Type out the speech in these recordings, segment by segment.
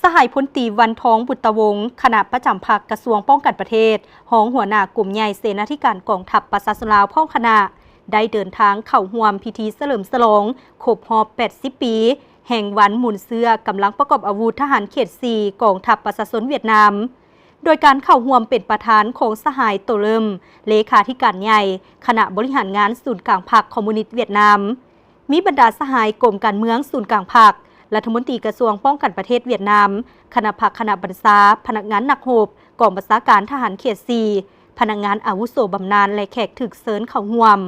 ສະຫາຍພົນຕີ ວັນທອງ ບຸດຕະວົງ ຄະນະປະຈຳພັກກະຊວງປ້ອງກັນປະເທດ, ຮອງຫົວໜ້າກົມໃຫຍ່ເສນາທິການກອງທັບປະຊາຊົນລາວ ພ້ອມຄະນະ ໄດ້ເດີນທາງເຂົ້າຮ່ວມພິທີສະເຫຼີມສະຫຼອງຄົບຮອບແປດສິບປີ ແຫ່ງວັນໝູນເຊື້ອກຳລັງປະກອບອາວຸດທະຫານເຂດສີ່ ກອງທັບປະຊາຊົນຫວຽດນາມ ໂດຍການເຂົ້າຮ່ວມເປັນປະທານຂອງສະຫາຍ ໂຕເລີມ ເລຂາທິການໃຫຍ່ຄະນະບໍລິຫານງານສູນກາງພັກຄອມມູນິດຫວຽດນາມ, ມີບັນດາສະຫາຍກົມການເມືອງສູນກາງພັກ, ລັດຖະມົນຕີກະຊວງປ້ອງກັນປະເທດຫວຽດນາມ, ຄະນະພັກຄະນະບັນຊາ, ພະນັກງານນັກຮົບ, ກອງບັນຊາການທະຫານເຂດສີ່, ພະນັກງານອາວຸໂສບຳນານ ແລະ ແຂກຖືກເຊີນເຂົ້າຮ່ວມ.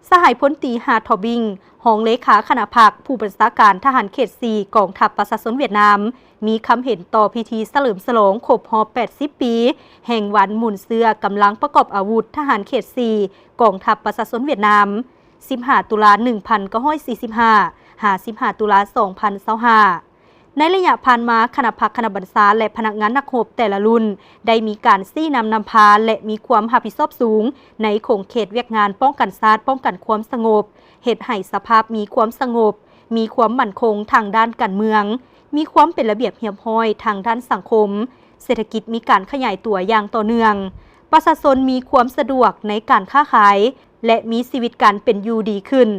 ສະຫາຍພົນຕີ ຮາທໍບິງ ຮອງເລຂາຄະນະພັກ, ຜູ້ບັນຊາການທະຫານເຂດສີ່ ກອງທັບປະຊາຊົນຫວຽດນາມ ມີຄຳເຫັນຕໍ່ພິທີສະເຫຼີມສະຫຼອງຄົບຮອບແປດສິບປີ ແຫ່ງວັນໝູນເຊື້ອກຳລັງປະກອບອາວຸດທະຫານເຂດສີ່ ກອງທັບປະຊາຊົນຫວຽດນາມ ສິບຫ້າ ຕຸລາ ໜຶ່ງພັນເກົ້າຮ້ອຍສີ່ສິບຫ້າ ຫາ ສິບຫ້າ ຕຸລາ ສອງພັນຊາວຫ້າ. ໃນໄລຍະຜ່ານມາ, ຄະນະພັກຄະນະບັນຊາ ແລະ ພະນັກງານນັກຮົບແຕ່ລະລຸ້ນ ໄດ້ມີການຊີ້ນຳນຳພາ ແລະ ມີຄວາມຮັບຜິດຊອບສູງ ໃນຂົງເຂດວຽກງານປ້ອງກັນຊາດ, ປ້ອງກັນຄວາມສະຫງົບ, ເຮັດໃຫ້ສະພາບມີຄວາມສະຫງົບ, ມີຄວາມໝັ້ນຄົງທາງດ້ານການເມືອງ, ມີຄວາມເປັນລະບຽບຮຽບຮ້ອຍທາງດ້ານສັງຄົມ, ເສດຖະກິດມີການຂະຫຍາຍຕົວຢ່າງຕໍ່ເນື່ອງ, ປະຊາຊົນມີຄວາມສະດວກໃນການຄ້າຂາຍ ແລະ ມີຊີວິດການເປັນຢູ່ດີຂຶ້ນ.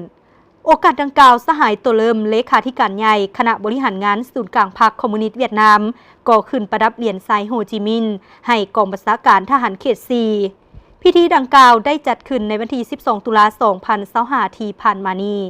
ໂອກາດດັ່ງກ່າວ, ສະຫາຍ ໂຕເລີມ ເລຂາທິການໃຫຍ່ຄະນະບໍລິຫານງານສູນກາງພັກຄອມມູນິດຫວຽດນາມ ກໍຂຶ້ນປະດັບຫຼຽນຊາຍໂຮຈິມິນ ໃຫ້ກອງບັນຊາການທະຫານເຂດສີ່. ພິທີດັ່ງກ່າວໄດ້ຈັດຂຶ້ນໃນວັນທີສິບສອງ ຕຸລາ ສອງພັນຊາວຫ້າ ທີ່ຜ່ານມານີ້.